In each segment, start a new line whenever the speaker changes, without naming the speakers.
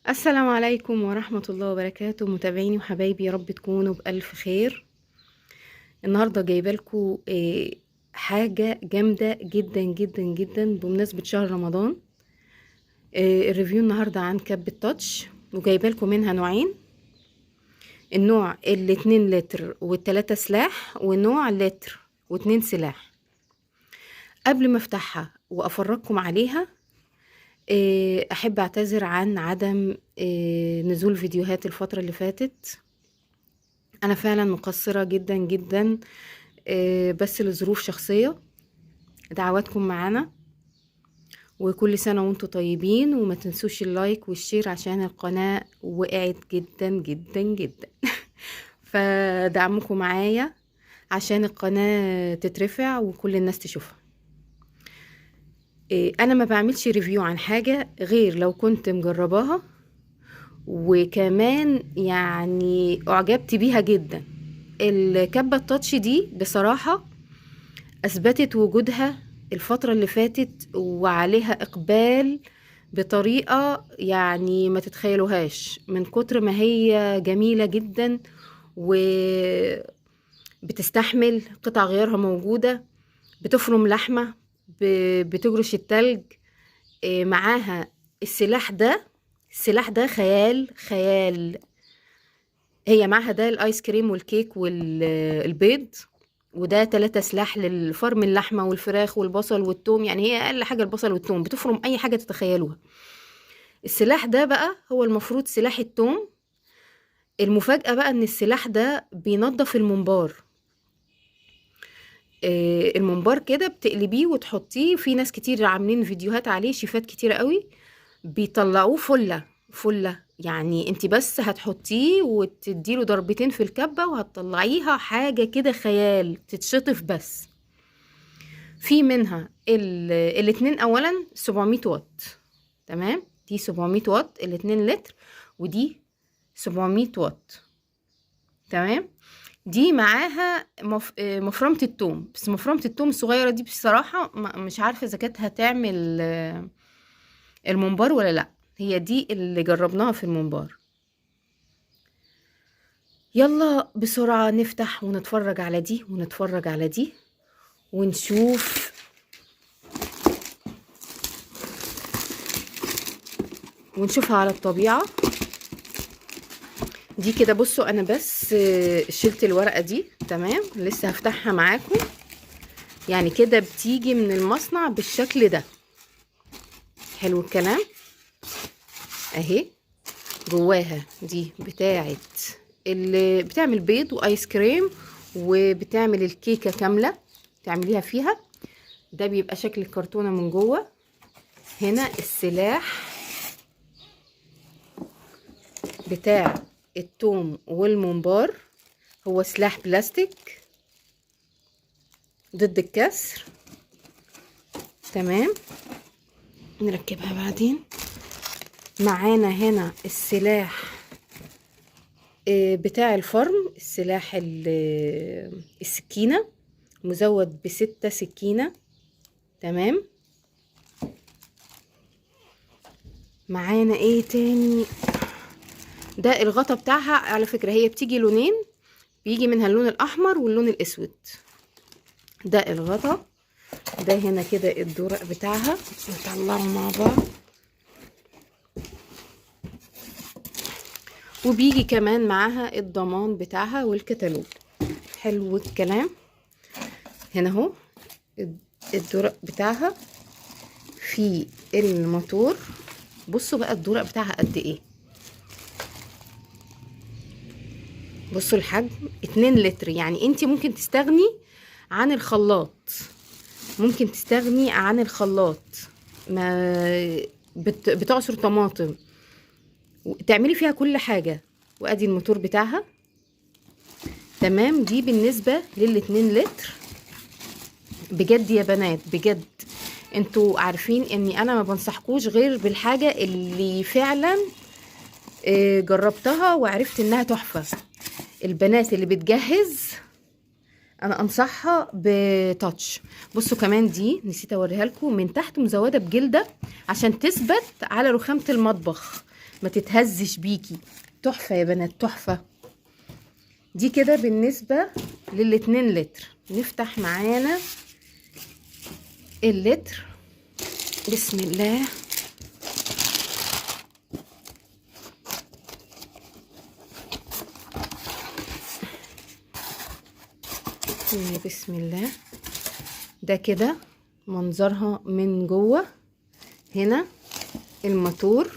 السلام عليكم ورحمة الله وبركاته، متابعيني وحبايبي، يا رب تكونوا بألف خير. النهاردة جايبه لكم حاجة جامدة جدا جدا جدا بمناسبة شهر رمضان. ال review النهاردة عن كبة تاتش، وجايبه لكم منها نوعين: النوع الاتنين لتر والتلاتة سلاح، ونوع لتر واتنين سلاح. قبل ما افتحها وافرجكم عليها، احب اعتذر عن عدم نزول فيديوهات الفترة اللي فاتت. انا فعلا مقصرة جدا جدا، بس لظروف شخصية. دعواتكم معانا، وكل سنة وانتم طيبين، وما تنسوش ال like وال share عشان القناة وقعت جدا جدا جدا. فدعمكم معايا عشان القناة تترفع وكل الناس تشوفها. انا ما بعملش review عن حاجة غير لو كنت مجرباها، وكمان يعني اعجبت بيها جدا. الكبة التاتش دي بصراحة اثبتت وجودها الفترة اللي فاتت، وعليها اقبال بطريقة يعني ما تتخيلوهاش، من كتر ما هي جميلة جدا وبتستحمل قطع غيارها موجودة، بتفرم لحمة، بتجرش التلج. معاها السلاح ده، السلاح ده خيال خيال. هي معاها ده الايس كريم والكيك والبيض، وده 3 سلاح للفرم اللحمة والفراخ والبصل والثوم. يعني هي اقل حاجة البصل والثوم، بتفرم اي حاجة تتخيلوها. السلاح ده بقى هو المفروض سلاح الثوم. المفاجاة بقى ان السلاح ده بينظف الممبار. الممبار كده بتقلبيه وتحطيه، في ناس كتير عاملين فيديوهات عليه، شيفات كتير قوي بيطلعوه فله فله. يعني انت بس هتحطيه وتديله ضربتين في الكبه وهتطلعيها حاجة كده خيال، تتشطف بس. في منها الاتنين اولا 700 واط، تمام؟ دي 700 واط الاتنين لتر، ودي 700 واط، تمام؟ دي معاها مفرمة التوم، بس مفرمة التوم الصغيرة دي بصراحة مش عارفة إذا كانت هتعمل الممبار ولا لأ. هي دي اللي جربناها في الممبار. يلا بسرعة نفتح ونتفرج على دي ونتفرج على دي ونشوف ونشوفها على الطبيعة. دي كده بصوا، انا بس شلت الورقة دي، تمام؟ لسه هفتحها معاكم. يعني كده بتيجي من المصنع بالشكل ده. حلو الكلام. اهي جواها دي بتاعت اللي بتعمل بيض وايس كريم، وبتعمل الكيكة كاملة تعمليها فيها. ده بيبقى شكل الكرتونة من جوه. هنا السلاح بتاع التوم والممبار، هو سلاح بلاستيك ضد الكسر، تمام؟ نركبها بعدين. معانا هنا السلاح بتاع الفرم، السلاح السكينة، مزود ب6 سكينة، تمام؟ معانا ايه تاني؟ ده الغطا بتاعها. على فكرة هي بتيجي لونين، بيجي منها اللون الأحمر واللون الأسود. ده الغطا، ده هنا كده الدورق بتاعها، نطلعه مع بعض. وبيجي كمان معاها الضمان بتاعها والكتالوج. حلو الكلام. هنا اهو الدورق بتاعها في الموتور. بصوا بقى الدورق بتاعها قد ايه، بصوا الحجم 2 لتر. يعني انتي ممكن تستغني عن الخلاط، ممكن تستغني عن الخلاط، ما بتعصر طماطم، تعملي فيها كل حاجة. وادي الموتور بتاعها، تمام؟ دي بالنسبة للاتنين لتر. بجد يا بنات، بجد انتوا عارفين اني انا ما بنصحكوش غير بالحاجة اللي فعلا جربتها وعرفت انها تحفة. البنات اللي بتجهز انا انصحها بتاتش. بصوا كمان دي نسيت اوريها لكم، من تحت مزوده بجلده عشان تثبت على رخامه المطبخ ما تتهزش بيكي. تحفة يا بنات تحفة. دي كده بالنسبة للاتنين لتر. نفتح معانا اللتر، بسم الله. بسم الله. ده كده منظرها من جوه. هنا الماتور.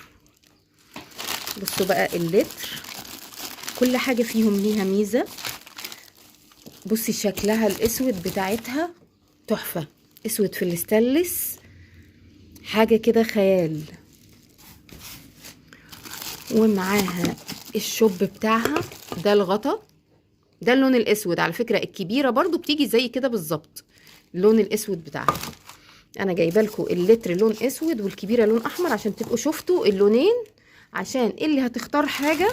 بصوا بقى اللتر، كل حاجة فيهم ليها ميزة. بصي شكلها الاسود بتاعتها تحفة، اسود في الاستانلس، حاجة كده خيال. ومعاها الشوب بتاعها ده، الغطا ده اللون الاسود. على فكرة الكبيرة برضو بتيجي زي كده بالظبط، اللون الاسود بتاعها. انا جايبه لكم اللتر لون اسود والكبيرة لون احمر عشان تبقوا شفتوا اللونين، عشان اللي هتختار حاجة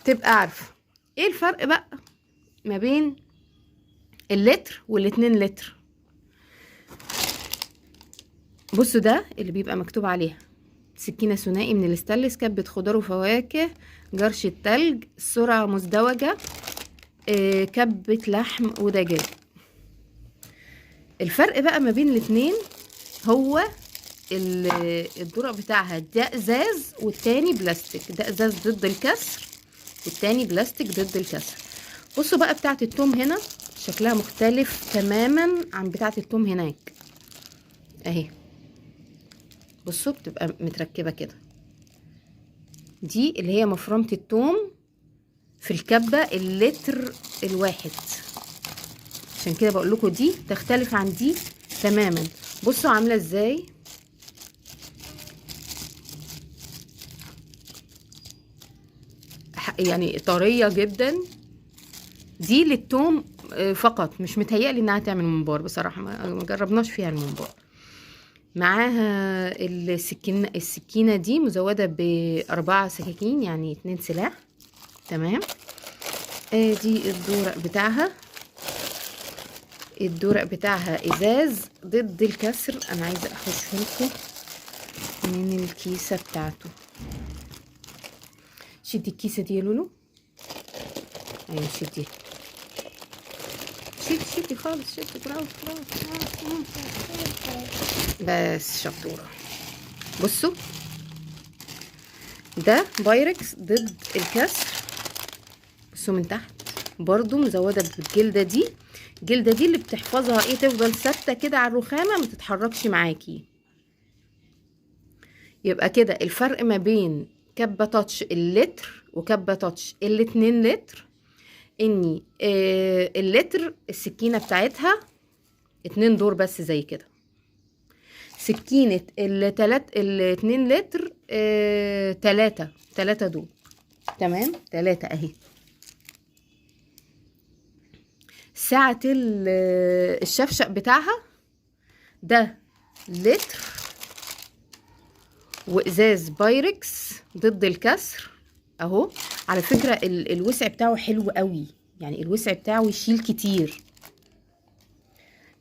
تبقى عارفه ايه الفرق بقى ما بين اللتر والاتنين لتر. بصوا ده اللي بيبقى مكتوب عليها سكينة ثنائي من الاستانلس، كبه خضار وفواكه، جرش التلج، سرعة مزدوجة، كبه لحم ودجاج. الفرق بقى ما بين الاتنين هو الدرع بتاعها، ده ازاز والتاني بلاستيك. ده ازاز ضد الكسر والتاني بلاستيك ضد الكسر. بصوا بقى بتاعه التوم هنا شكلها مختلف تماما عن بتاعه التوم هناك اهي. بصوا بتبقى متركبه كده، دي اللي هي مفرمه التوم في الكبه اللتر الواحد، عشان كده بقول لكم دي تختلف عن دي تماما. بصوا عامله ازاي، يعني طرية جدا. دي للتوم فقط، مش متهيألي انها تعمل ممبار بصراحة، ما جربناش فيها الممبار. معاها السكينة دي مزوده ب4 سكاكين، يعني 2 سلاح. تمام. دي الدورق بتاعها، الدورق بتاعها ازاز ضد الكسر. انا عايزه احوشه لكم من الكيسة بتاعته. شدي الكيسة دي يا لولو. ايوه شدي شدي شدي خالص، شدي برافو برافو بس شطوره. بصوا ده بايركس ضد الكسر. بصوا من تحت برضو مزوده بالجلده دي، الجلدة دي اللي بتحفظها ايه، تفضل ثابتة كده على الرخامه ما تتحركش معاكي. يبقى كده الفرق ما بين كبه تاتش اللتر وكبه تاتش الاتنين لتر، اني اللتر السكينة بتاعتها 2 دور بس زي كده، سكينة الاتنين لتر 3 دور. تمام، 3 اهي. سعة الشفشق بتاعها ده لتر، وازاز بايركس ضد الكسر اهو. على فكرة الوسع بتاعه حلو قوي، يعني الوسع بتاعه يشيل كتير.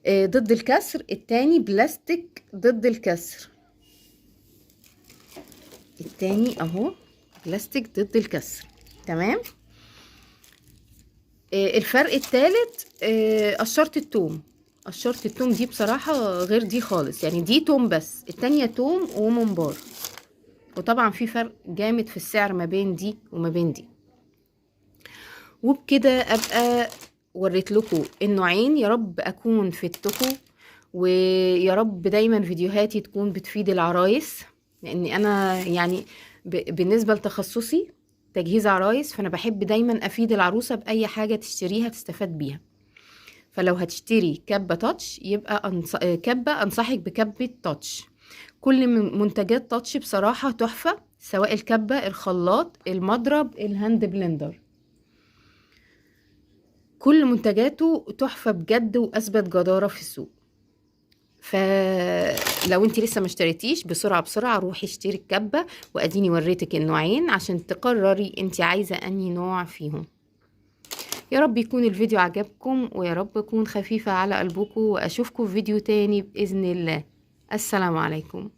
ضد الكسر. التاني بلاستيك ضد الكسر، التاني اهو بلاستيك ضد الكسر. تمام. الفرق التالت قشرة التوم. قشرة التوم دي بصراحة غير دي خالص، يعني دي توم بس، التانية توم وممبار. وطبعا في فرق جامد في السعر ما بين دي وما بين دي. وبكده ابقى وريت لكم النوعين. يا رب اكون فدتكم، ويا رب دايما فيديوهاتي تكون بتفيد العرايس، لان انا يعني بالنسبة لتخصصي تجهيز عرايس، فانا بحب دايما افيد العروسة باي حاجة تشتريها تستفاد بيها. فلو هتشتري كبه تاتش يبقى كبه، انصحك بكبه تاتش. كل منتجات تاتش بصراحة تحفة، سواء الكبه، الخلاط، المضرب، ال hand blender، كل منتجاته تحفة بجد واثبت جداره في السوق. فلو انت لسه ما اشتريتيش، بسرعة بسرعة روحي اشتري الكبه، واديني وريتك النوعين عشان تقرري انت عايزه انهي نوع فيهم. يا رب يكون الفيديو عجبكم، ويا رب اكون خفيفة على قلبكم، واشوفكم في فيديو تاني بإذن الله. السلام عليكم.